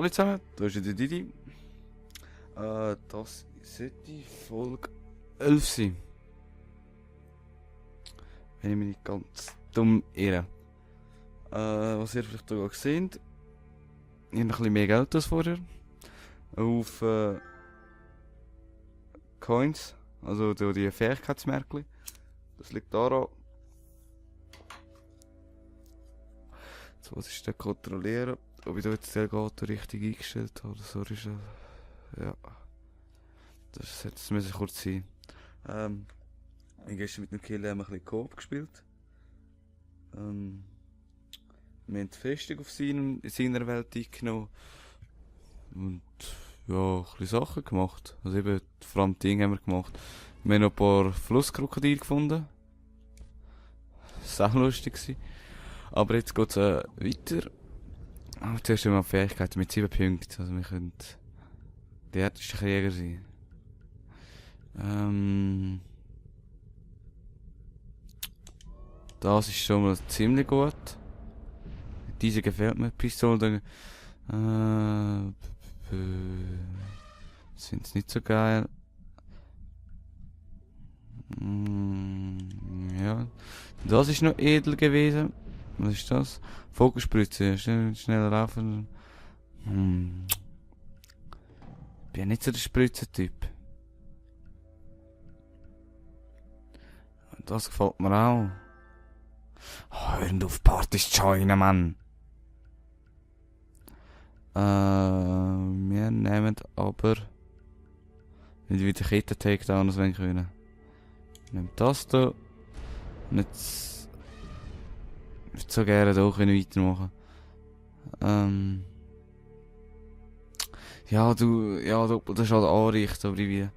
Hallo zusammen, da ist wieder Didi. Das sollte Folge 11 sein. Wenn ich mich nicht ganz dumm irre. Was ihr vielleicht sogar gesehen, ich habe ein bisschen mehr Geld als vorher. Auf Coins, also die Fähigkeitsmärkte. Das liegt daran. Jetzt muss ich dann kontrollieren, ob ich da jetzt den Gato richtig eingestellt habe. Sorry, ist ja. Das muss ich kurz sein. Ich habe gestern mit dem Killer ein bisschen Coop gespielt. Wir haben die Festung auf seiner Welt eingenommen. Und ja, ein bisschen Sachen gemacht. Also eben, vor allem Dinge haben wir gemacht. Wir haben noch ein paar Flusskrokodile gefunden. Das war auch lustig. Aber jetzt geht es weiter. Zuerst einmal Fähigkeiten mit 7 Punkten. Also wir können der härteste Krieger sein. Das ist schon mal ziemlich gut. Diese gefällt mir. Pistole. Sind nicht so geil. Ja. Das ist noch edel gewesen. Was ist das? Fokusspritze. Schnell laufen. Bin ja nicht so der Spritzentyp. Das gefällt mir auch. Hör auf Partys zu joinen, Mann. Wir nehmen aber nicht wieder Ketten-Takedowns können. Wir nehmen das hier. Und jetzt ich würde so gerne hier weitermachen. Das ist halt Anrichten, aber wie.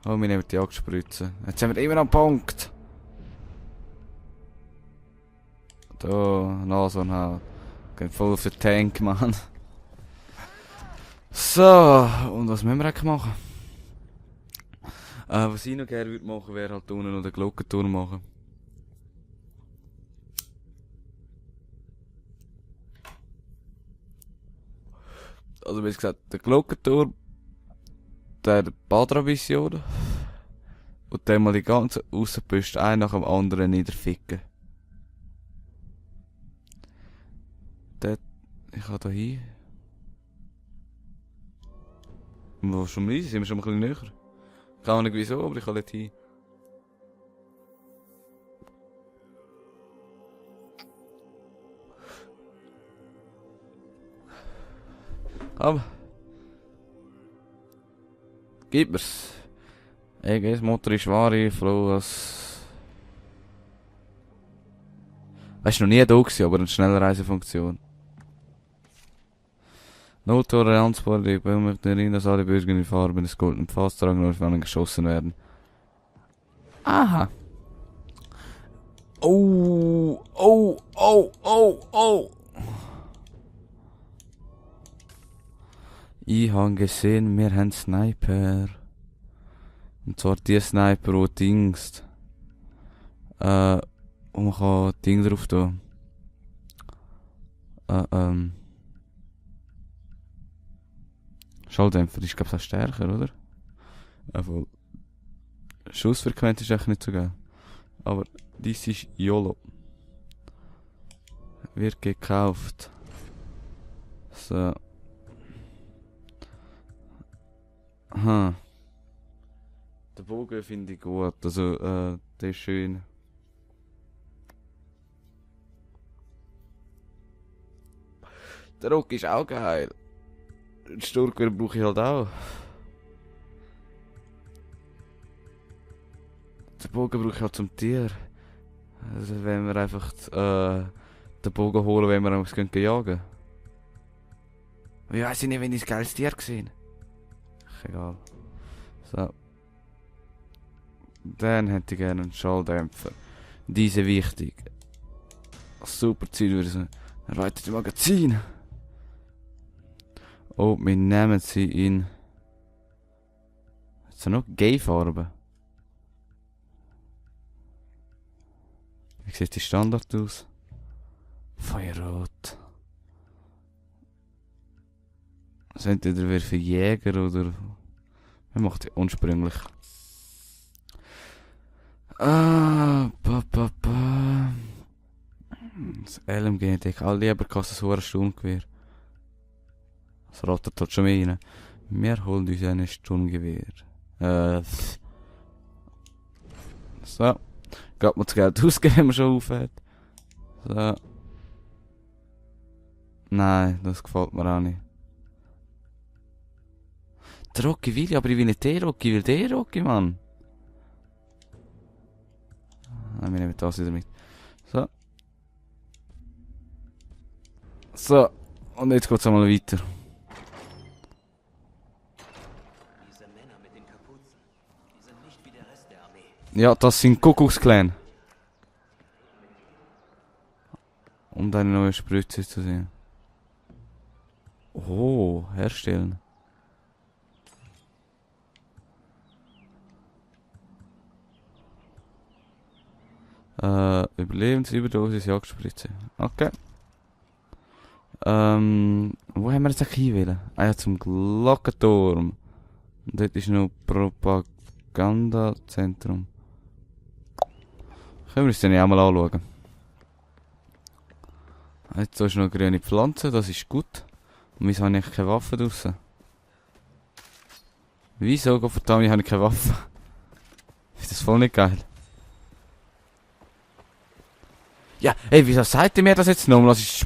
Oh, wir nehmen die Jagdspritze. Jetzt sind wir immer am Punkt. Da, Nashorn halt. Geht voll auf den Tank, Mann. So, und was müssen wir eigentlich machen? Was ich noch gerne würde machen, wäre halt unten noch den Glockenturm machen. Also wie gesagt, der Glockenturm, der Badra-Mission und dann mal die ganze Aussenposten ein nach dem anderen niederficken. Ich kann da hin. Wo schon rein? Sind wir schon ein bisschen näher? Ich kann auch nicht wieso, aber ich kann nicht hin. Aber gib mir's. EGS Motor ist wahre, Flow als. Weißt du, noch nie da gewesen, aber eine Schnellreisefunktion. Nottoleranzbord, ich möchte erinnern, dass alle Bürger in Farben des goldenen Pfads tragen, nur wenn geschossen werden. Aha. Oh. Ich habe gesehen, wir haben Sniper. Und zwar die Sniper, die Dings. Und man kann Ding drauf tun. Schalldämpfer ist, glaube ich, auch stärker, oder? Aber Schussfrequenz ist echt nicht so geil. Aber dies ist YOLO. Wird gekauft. So. Aha. Den Bogen finde ich gut. Also, der ist schön. Der Rock ist auch geil. Den Sturmgewehr brauche ich halt auch. Den Bogen brauche ich halt zum Tier. Also wenn wir einfach den Bogen holen, wenn wir uns jagen. Ich weiss nicht, wenn ich das geiles Tier gesehen. Egal. So. Dann hätte ich gerne einen Schalldämpfer. Diese wichtig. Super Ziel würde ich sagen. Erweiterte Magazin. Oh, wir nehmen sie in. Jetzt noch Gay-Farben. Wie sieht die Standard aus? Feuerrot. Also entweder wäre für Jäger oder... Wer macht die ursprünglich? Pa. Das LMG-Deck. Alle lieber kostet so ein Sturmgewehr. Das rottert halt schon mehr rein. Wir holen uns ein Sturmgewehr. So. Geht mal das Geld ausgeben, wenn man schon aufhört. So. Nein, das gefällt mir auch nicht. Der Rocky will ich, aber ich will nicht den Rocky, ich will den Rocky, Mann. Nein, wir nehmen das wieder mit. So. So. Und jetzt geht's einmal weiter. Diese Männer mit den Kapuzen, die sind nicht wie der Rest der Armee. Ja, das sind Kuckucksklan. Um deine neue Spritze zu sehen. Oh, herstellen. Überlebensüberdosis Jagdspritze. Okay. Wo haben wir jetzt eigentlich hinwählen? Ah ja, zum Glockenturm. Und dort ist noch Propagandazentrum. Können wir uns den ja mal anschauen. Jetzt ist noch grüne Pflanze, das ist gut. Und wieso habe ich keine Waffe draussen? Wieso, Gottverdammt, habe ich keine Waffe? Ist das voll nicht geil? Ja, ey, wieso sagt ihr mir das jetzt nochmal, dass ich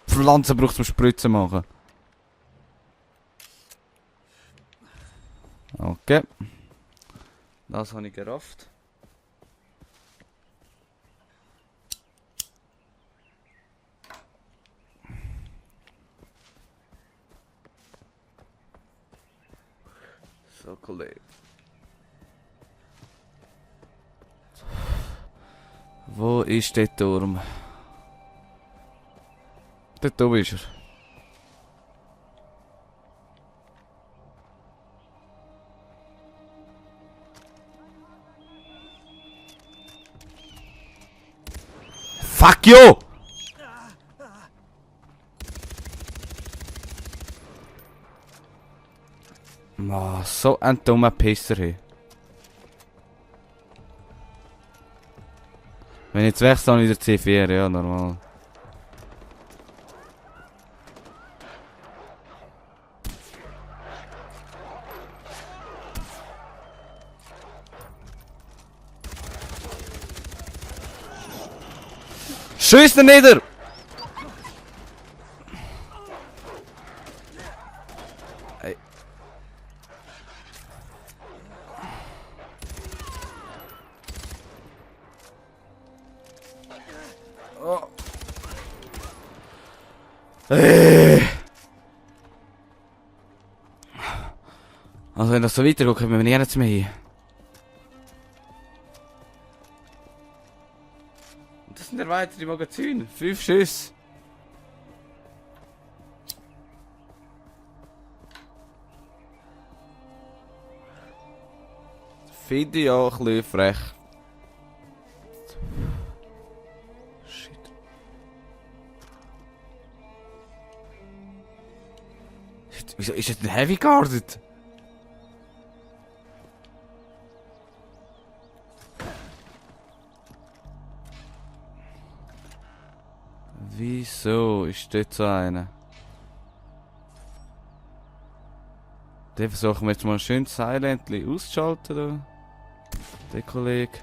Pflanzen brauche zum Spritzen machen? Okay. Das habe ich gerafft. So, Kollege. Wo ist der Turm? Dort oben ist er. Fuck you! Oh, so ein dummer Pisser hier. Wenn ich jetzt wechsle, dann wieder C4, ja, normal. Schieß ihn nieder! Ey. Oh. Also wenn das so weitergeht, kommen wir nirgends mehr hin. Das sind erweiterte Magazine. 5 Schüsse. Finde ich auch ein bisschen frech. Shit. Wieso ist das ein Heavy Guarded? Wieso ist dort so einer? Den versuchen wir jetzt mal schön silently auszuschalten. Da. Der Kollege.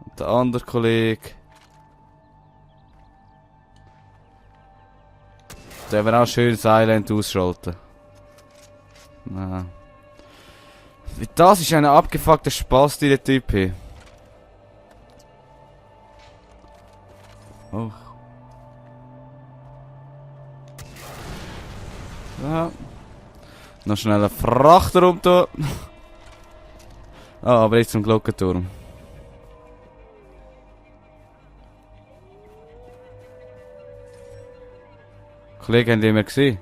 Und der andere Kollege. Den wir auch schön silent ausschalten. Nein. Das ist ein abgefuckter Spaß, dieser Typ hier. Oh. Ja. Noch schnell einen Frachter rumtun. Ah, aber jetzt zum Glockenturm. Kollegen, haben die mehr gesehen?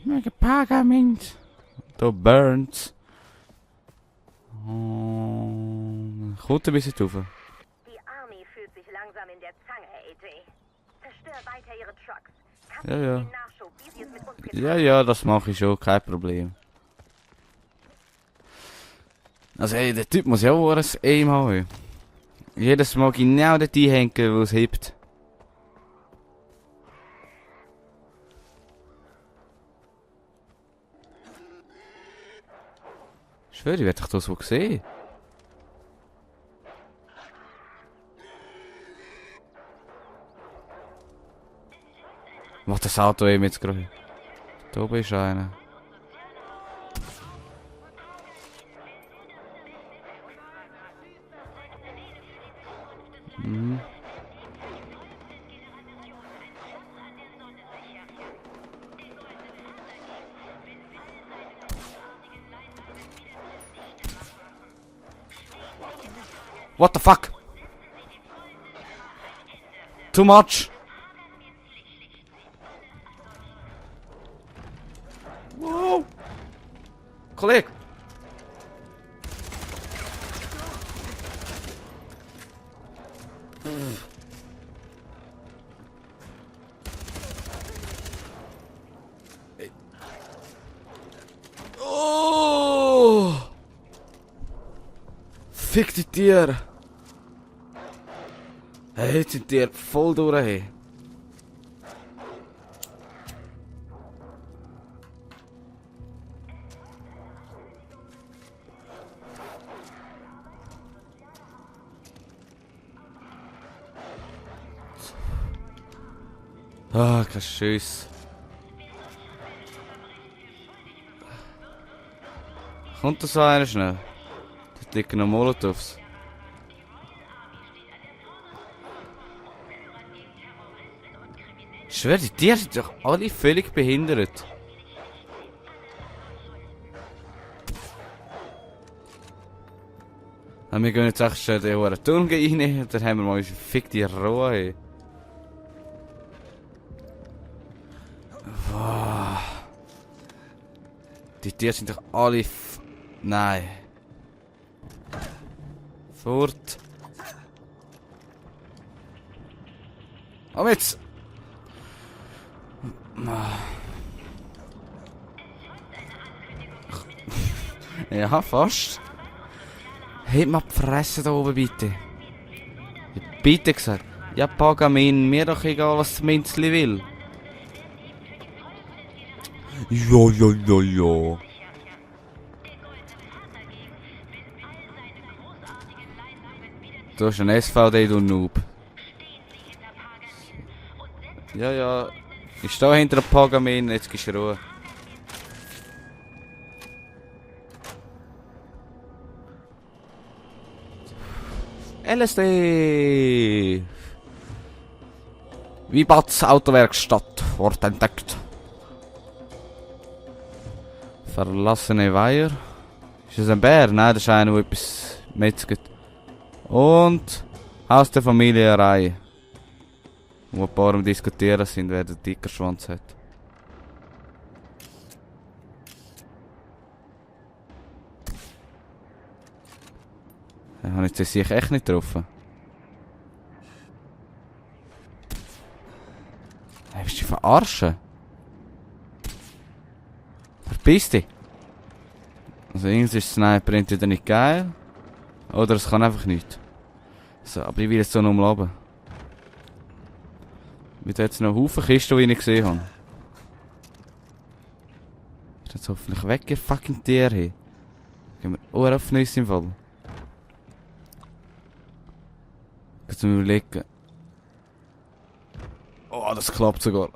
Mega Pagament. Da burnt's. Kommt ein bisschen rauf. Die Army fühlt sich langsam in der Zange, AJ. Zerstör weiter ihre Trucks. Ja, ja. Den Nachschub, wie sie es mit uns getan Ja, ja, das mache ich schon, kein Problem. Also ey, der Typ muss ja auch ein Aim haben. Jedes Mal genau dort einhängen, wo es hebt. Ich schwöre, ich werde doch das wohl sehen. Macht das Auto eben jetzt gerade? Da oben ist einer. Mhm. What the fuck? Too much. Wow. Kollege. Oh. Fick die Tiere. Hey, jetzt sind die voll durch. Hey. Ah, kein Schuss. Kommt da so einer schnell? Da liegen noch Molotovs. Ich schwöre, die Tiere sind doch alle völlig behindert. Und wir gehen jetzt echt schnell in den Turm rein, dann haben wir mal unsere fickte Ruhe. Hey. Wow. Die Tiere sind doch alle nein. Fort. Aber jetzt. Ja, fast. Hebt mal die Fresse da oben, bitte. Bitte gesagt. Ja, Pagamin, mir doch egal, was das Minzli will. Ja. Du hast ein SVD, du Noob. Ja. Ich stehe hinter dem Pagamin, jetzt gehst du Ruhe. LSD! Wibatz Autowerkstatt wurde entdeckt. Verlassene Weiher. Ist das ein Bär? Nein, das ist einer, der etwas metzget. Und Haus der Familie Rai. Wo ein paar am Diskutieren sind, wer den Dickerschwanz hat. Ja, habe ich das sicher echt nicht getroffen. Hey, willst du dich verarschen? Verpiss dich! Also irgendwie ist Sniper entweder nicht geil, oder es kann einfach nicht. So, aber ich will jetzt so noch umlaben. Mit jetzt noch Haufen Kisten, die ich nicht gesehen habe. Ist jetzt hoffentlich weg, ihr fucking Tier hier. Gehen wir Ohren auf Nüsse im Fall. Kannst du mir überlegen. Oh, das klappt sogar.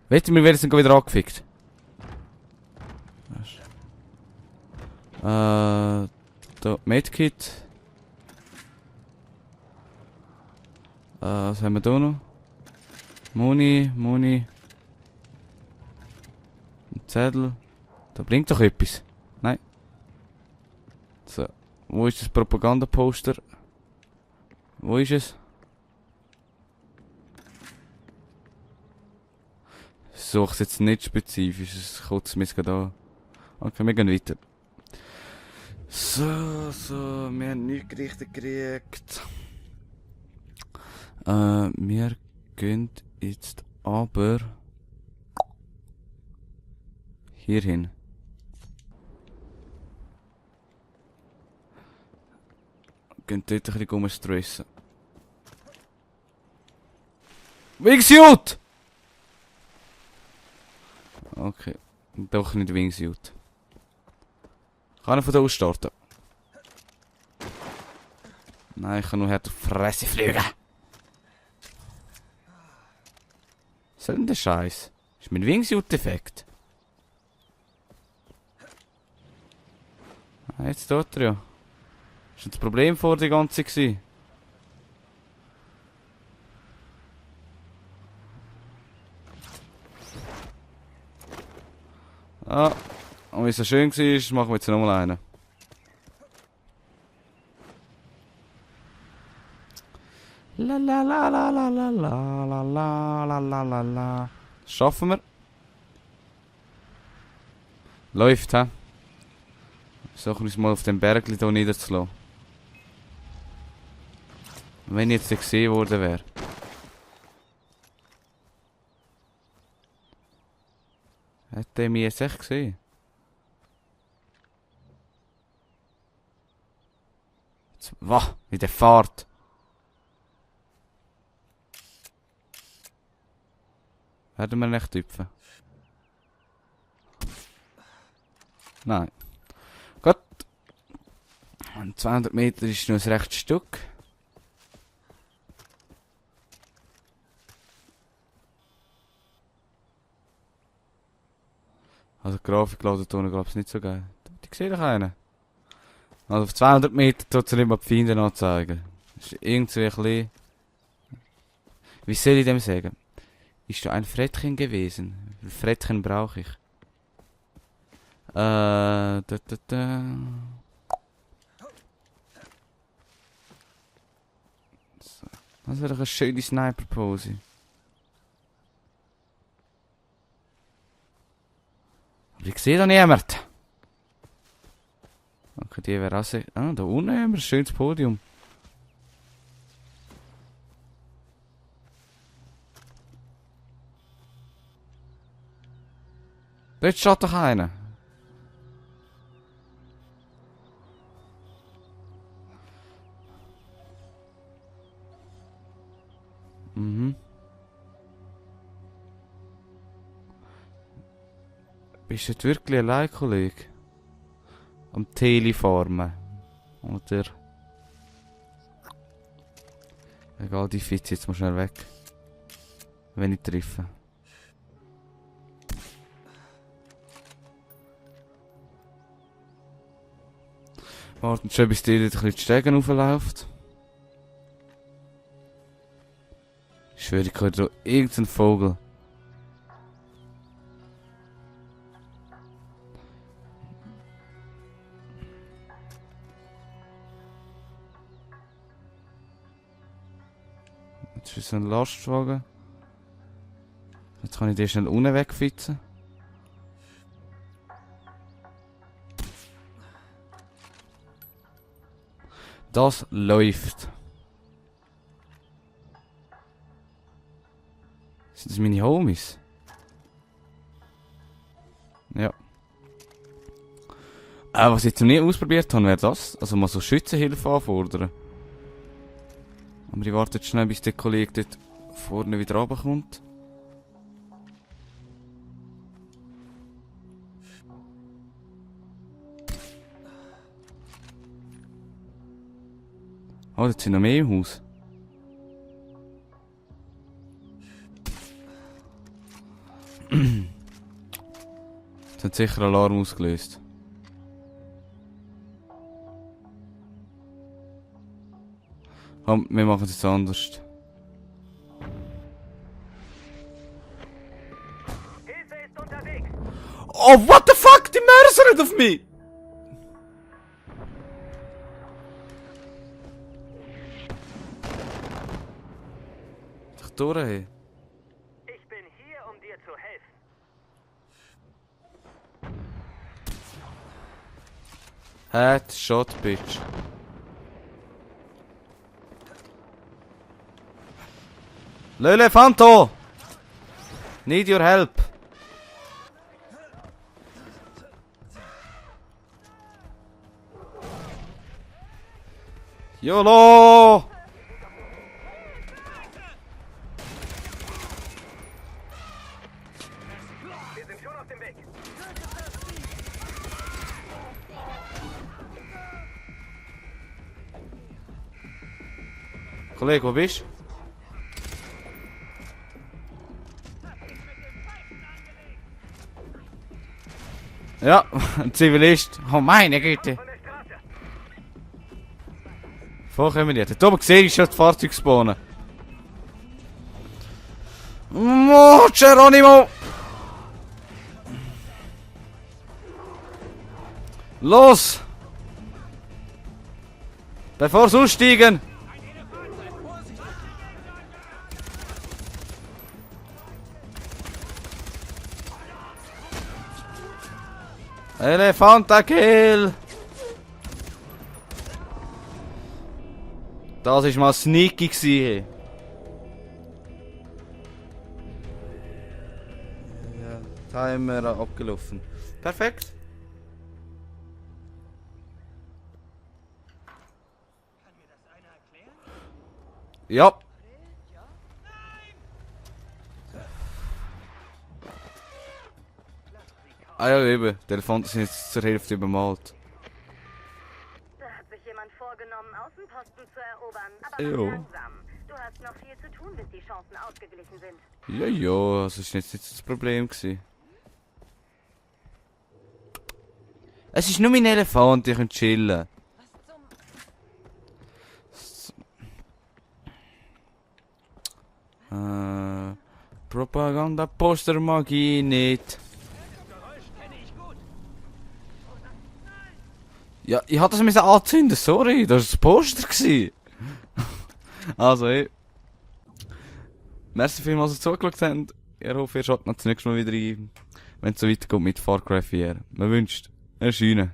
Wetten wir werden wieder angefickt. Da, Medkit. Was haben wir da noch? Muni. Ein Zettel. Da blinkt doch etwas. Nein. So. Wo ist das Propagandaposter? Wo ist es? suche es jetzt nicht spezifisch, es kommt mir gerade an. Okay, wir gehen weiter. So, wir haben nichts gerichtet gekriegt. Wir gehen jetzt aber hierhin. Gehen dort ein bisschen rumstressen. Wingsuit! Okay, doch nicht Wingsuit. Kann ich von da aus starten? Nein, ich kann nur härter Fresse fliegen. Was soll denn der Scheiß? Ist mein Wingsuit defekt? Ah, jetzt tut er ja. Ist das Problem vor die ganze gewesen? Ah, und wie es so schön war, machen wir jetzt nochmal einen. La la la la la la la la la la la la la. Schaffen wir? Läuft, hä? Versuchen uns mal auf dem Berg hier niederzulassen. Wenn ich jetzt gesehen worden wäre. Hätte er mich jetzt echt gesehen? Wah, in der Fahrt. Werden wir nicht tüpfen? Nein. Gut. 200 Meter ist noch ein rechtes Stück. Also die Grafik ladet hier, glaube ich, nicht so geil. Ich sehe doch einen. Also auf 200 Meter tut es nicht mal die Feinde anzeigen. Das ist irgendwie ein bisschen... Wie soll ich dem sagen? Ist da ein Frettchen gewesen? Wie viel Frettchen brauche ich? Da. So. Das wäre doch eine schöne Sniper-Pose. Aber ich sehe da niemand. Okay, die wäre auch sehr... Ah, da unten haben wir ein schönes Podium. Dort steht doch einer. Mhm. Bist du jetzt wirklich allein, Kollege? Am Telefarmen? Oder? Egal, die Fitz jetzt mal schnell weg. Wenn ich treffe. Warten schon, bis die dort ein bisschen die Stegen raufläuft. Ich schwöre, ich höre da irgendeinen Vogel. Jetzt ist so ein Lastwagen. Jetzt kann ich den schnell unten wegfitzen. Das läuft. Sind das meine Homies? Ja. Was ich jetzt noch nie ausprobiert habe, wäre das. Also mal so Schützenhilfe anfordern. Aber ich warte jetzt schnell, bis der Kollege dort vorne wieder runterkommt. Oh, jetzt sind noch mehr im Haus. Jetzt hat sicher Alarm ausgelöst. Komm, wir machen es jetzt anders. Hilfe ist unterwegs! Oh, what the fuck? Die mörsern auf mich! Durch, hey. Ich bin hier, um dir zu helfen. Headshot, bitch. L'Elefanto! Need your help. YOLO! Wir sind schon auf dem Weg. Kollege, wo bist du? Ja, ein Zivilist. Oh meine Güte. Von der Straße. Wo kommen wir jetzt? Da oben sehe ich schon das Fahrzeug spawnen. Oh, Geronimo! Los! Bevor sie aussteigen! Elefantenkill! Das war mal sneaky gewesen. Ja, Timer abgelaufen. Perfekt. Ja. Ah ja, eben. Die Elefanten sind jetzt zur Hälfte übermalt. Da hat sich jemand vorgenommen, Außenposten zu erobern. Aber Jo. langsam. Du hast noch viel zu tun, bis die Chancen ausgeglichen sind. Ja, ja, das war jetzt nicht das Problem gewesen. Es ist nur mein Elefant, ich kann chillen. Propaganda-Poster mag ich nicht. Ja, ich hatte das müssen anzünden, sorry, das war das Poster gewesen. Also, merci vielmals, dass ihr zugeschaut habt. Ich hoffe, ihr schaut noch das nächste Mal wieder rein, wenn es so weitergeht mit Far Cry 4. Man wünscht erscheinen.